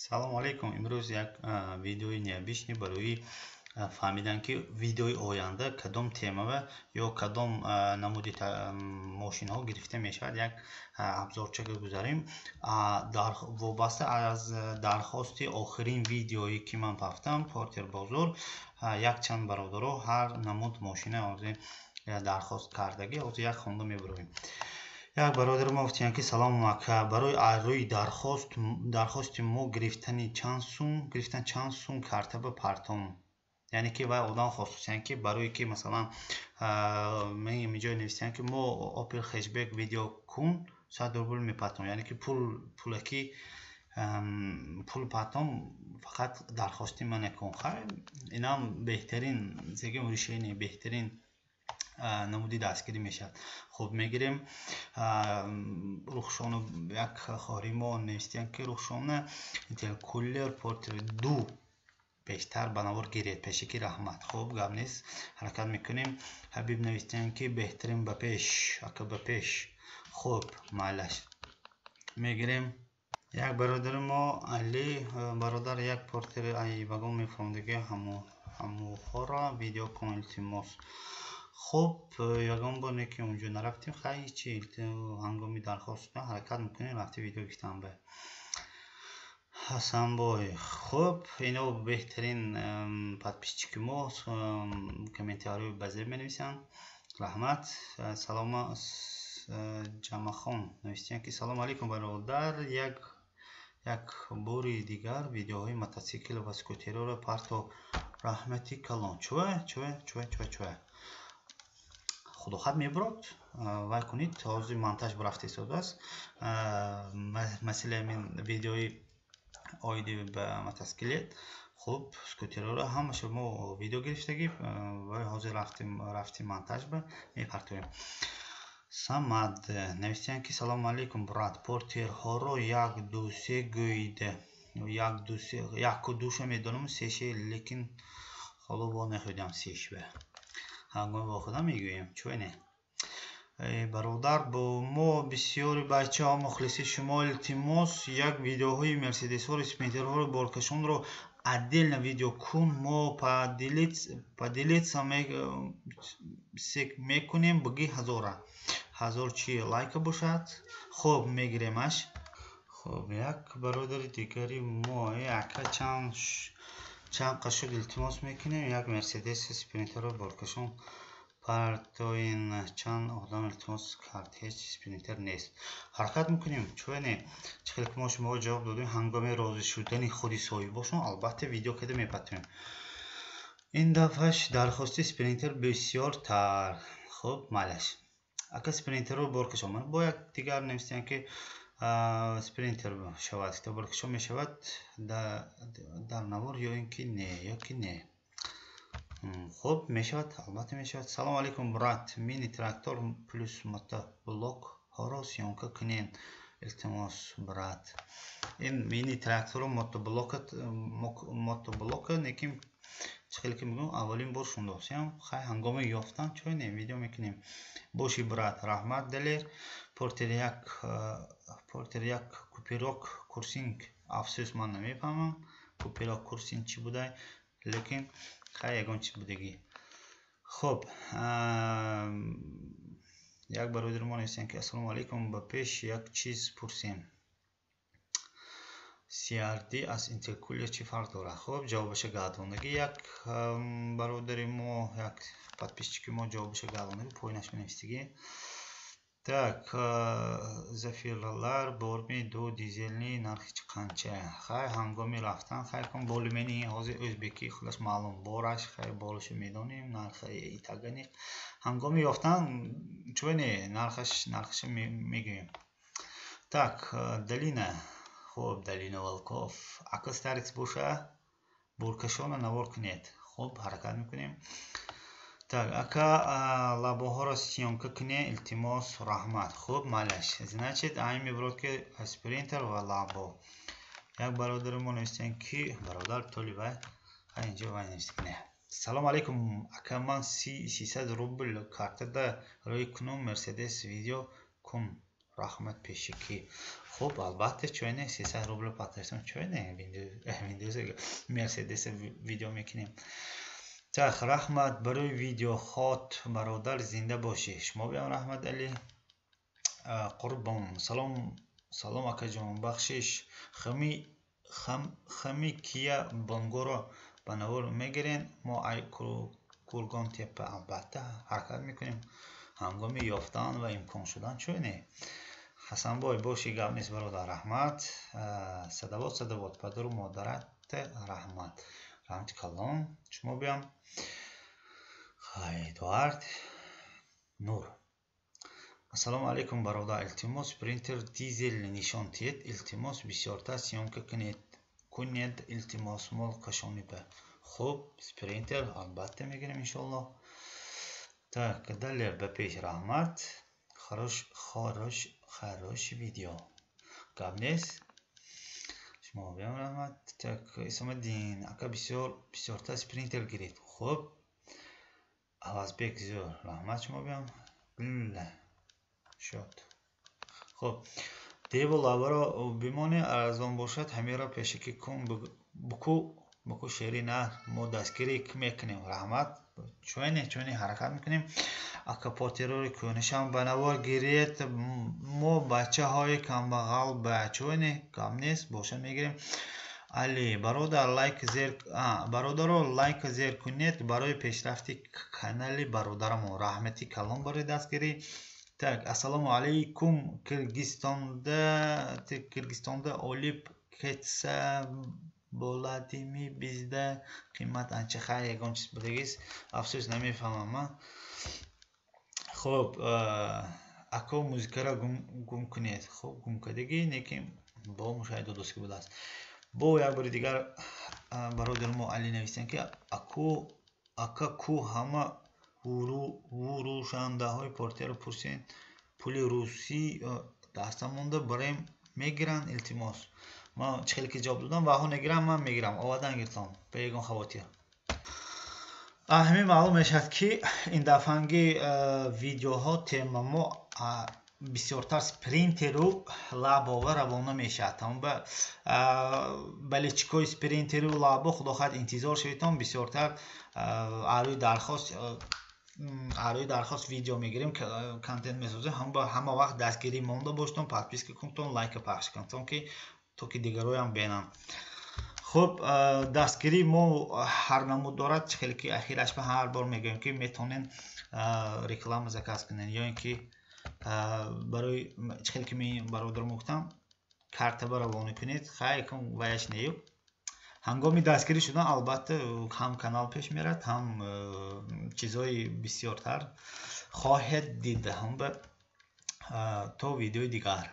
Салому алейкум. Имрӯз як видеои необычный барои фаҳмидан, ки видеои оянда кадом темава ё кадом намуди мошинҳо гирифта мешавад, як обзорчака гузарем. Вобаста аз дархости охирин видеое, ки ман пафтам, Портер бозор, якчанд бародаро ҳар намуд мошина ҳозир дархост кардагӣ. Ҳозир як хонда мебароем. Як бародари мо гуфтиянд, ки салом, ака, барои рӯи дархости мо гирифтани чанд сум, гирифтан чанд сум карта ба партом. Яъне ки вай одам хостусиянд, ки барое ки масалан инҷо нависиянд, ки мо Опел хэтчбек видео кун, 100 рубл мепартом, яъне ки пул пулакӣ пул партом, фақат дархости ман накун. Хайр, инам беҳтарин зегим решение, беҳтарин намуди дастгирӣ мешавад. Хуб, мегирем. Рухшону як хоҳари мо навистиянд, ки Рухшона, интеркулер Портер ду бештар ба навор гиред, пешакӣ раҳмат. Хуб, гап нест, ҳаракат мекунем. Ҳабиб навистиянд, ки беҳтарин, ба пеш, ака, ба пеш. Хуб, майлаш, мегирем. Як бародари мо Али бародар, як Портери ай вагон мефаҳмдиги, ҳамуҳоро видео кун, илтимос. Хуб, ягон бор не ки унҷо нарафтем. Хай, ҳичи, ҳангоми дархост ҳаракат мекунем, рафти видео гирифтан. Ба Ҳасанбой. Хуб, ино беҳтарин подписчики мо комментариҳои базир менависанд, раҳмат. Салома Ҷамахон навистиянд, ки салому алейкум, бародар, як бори дигар видеоҳои мотосикл ва скутерҳоро парто, раҳмати калон. Чӯа, чӯа, чӯа, чӯа, чӯа, худохат мебурод, вай кунед. Ҳозир монтаж бурафта истодааст. Масъалаи ҳамин видеои оиди ба мотоциклет. Хуб, скутерҳоро ҳамаша мо видео гирифтагӣ ва ҳозир рафтем монтаж ба мепартоем. Самад навистиянд, ки салому алейкум, брат, портерҳоро як, ду, се гӯед. Як, ду, се, яку душа медонам, сеше лекин ҳоло во нахӯдам. Сешва ҳангоми вохӯрда мегӯем, чӯ не. Бародар, бо мо бисёри бачаҳо мухлиси шумо, илтимос, як видеоҳои мерседесҳоро, спринтерҳоро, боркашонро отдельно видео кун, мо поделиться мекунем, буги ҳазора ҳазор чи лайка бошад. Хуб, мегиремаш. Хуб, як бародари дигари мо: ака, чанд қашуд, илтимос мекунем, як мерседес, спринтерро, боркашон партоин. Чанд одам илтимос кард, ҳеҷ спринтер нест. Ҳаракат мекунем, чӯ не. Чӣ хеле ки мо шуморо ҷавоб додем, ҳангоми розӣ шудани худи соҳибошон, албатта, видео карда мепартоем. Ин дафъаш дархости спринтер бисёртар. Хуб, майлаш. Ака, спринтерро, боркашон бо як дигар навистиянд, ки спринтер шавад, боркашон мешавад дар навор ё ин ки не, ё ки не? Хуб, мешавад, албатта, мешавад. Салому алейкум, брат, мини трактор плюс мотоблокҳоро съёмка кунед, илтимос, брат. Ин мини трактору мотоблока неким чӣ хеле ки мегӯям, аввалин бор шундосиям. Хай, ҳангоми ёфтан, чой не, видео мекунем. Боши, брат, раҳмат. Далер, Портер як, Портер як куперок курсинг. Афсӯс, ман намефаҳмам, куперок курсинг чӣ будай, лекин хай, ягон чиз будагӣ. Хуб, як бародари мо нависанд, ки ассалому алайкум, ба пеш як чиз пурсем: CRD аз интеркулер чӣ фарқ дорад? Хуб, ҷавобаша гардондагӣ як бародари мо, як подписчики мо ҷавобаша гардондагӣ, поинаш менавистагӣ. Так, Зафиралар борми ду дизелни нархи чӣ қанча? Хай, ҳангоми рафтан, хай кун, болимени ҳозир ӯзбекӣ худаш маълум бораш. Хай, борашо медонем, нархи итаганиқ. Ҳангоми ёфтан, чӯ не, нархаша мегӯем. Так, Далина. Хуб, Далина Волков: ака, Старикс боша, буркашона навор кунед. Хуб, ҳаракат мекунем. Так, ака, лабоҳоро съёмка кунед, илтимос, раҳмат. Хуб, майлаш. Значит, айн мебурад, ки спринтер ва лабо. Як бародари мо навистиянд, ки бародар Толибай, инҷо вай навист. Салому алейкум, ака, ман 300 рубл картада рӯй кунум, мерседес видео кун. Раҳмат пешакӣ. Хуб, албатта, чой не, 300 рубл паташон, чой не, Виндоус, Мерседес видео мекунем. Так, раҳмат барои видеохот, бародар, зинда бошӣ. Шумо биям раҳмат, Али Қурбон. Салом, салом, акаҷон, бахшиш, хами Кия Бонгоро ба навор мегирен? Мо ай Кургонтепа. Албатта, ҳаракат мекунем ҳангоми ёфтан ва имкон шудан, чой не. Ҳасанбой, боши, гап нест, бародар, раҳмат. Садавот, садавот, падару модарат раҳмат, раҳмати калон, шумо биям. Эдуард Нур, ассалому алайкум, бародар, илтимос, Спринтер дизел нишон диҳед, илтимос, бисёртар съёмка кунед, илтимос, мол кашониба. Хуб, Спринтер албатта мегирем, иншоаллоҳ. Так, далер, ба пеш, раҳмат. Хорош, хорош, хороший видео, гап нест, шумо биям раҳмат. Так, Исомаддин ака, бисёр бисёртар Спринтер гиред. Хуб, Авазбек, зӯр, раҳмат, шумо биям шод. Хуб, деву лабаро бимоне, арзон бошад, ҳамеро пешакӣ кун, буку буку шери на, мо дастгирӣ мекунем. Раҳмат, чойне, чойне, ҳаракат мекунем. Ака, Портери кӯнашам ба навор гиред, мо бачаҳои камбағал ба чойне, гап нест, боша, мегирем. Али бародар, лайк зер, бародаро, лайк зер кунед барои пешрафти канали бародарамон. Раҳмати калон барои дастгирӣ. Так, ассалому алайкум, Киргизстонда олиб кетса боладими, бизда қимат анча. Хай, ягон чиз будагист, афсӯс, намефаҳмам ман. Хуб, ако, музикаро гум кунед. Хуб, гум кардагӣ, лекин бо мушоҳида додост ки будааст. Бо як бори дигар бародари мо Али нависанд, ки аку, ака, ку ҳама вурӯшандаҳои Портеро пурсен, пули русӣ даста монда бароем мегиранд, илтимос. Ман чӣ хеле ки ҷавоб додам, ваҳо негирам, ман мегирам, овардан гиртом, ба ягон хавотир. Ҳамин маълум мешавад, ки ин дафъанги видеоҳо тема мо бисёртар Спринтеру Лабова равона мешавад. Тамоба болельщикои Спринтеру Лабо, худо хоҳад, интизор шаведтон, бисёртар арӯи дархост видео мегирем, контент месозем. Ҳама вақт дастгирӣ монда боштон, подписка кунтон, лайка пахш кунтон, ки то ки дигароям бинанд. Хуб, дастгирии мо ҳар намуд дорад, чӣ хеле ки ахираш ба ҳар бор мегӯем, ки метавонен реклама заказ кунен ё ин ки барои чӣ хеле ки бародарам гуфтам, картаба равона кунед. Хай, ваяш нею, ҳангоми дастгирӣ шудан, албатта, ҳам канал пеш мерад, ҳам чизҳои бисёртар хоҳед дид. Ҳам то видеои дигар.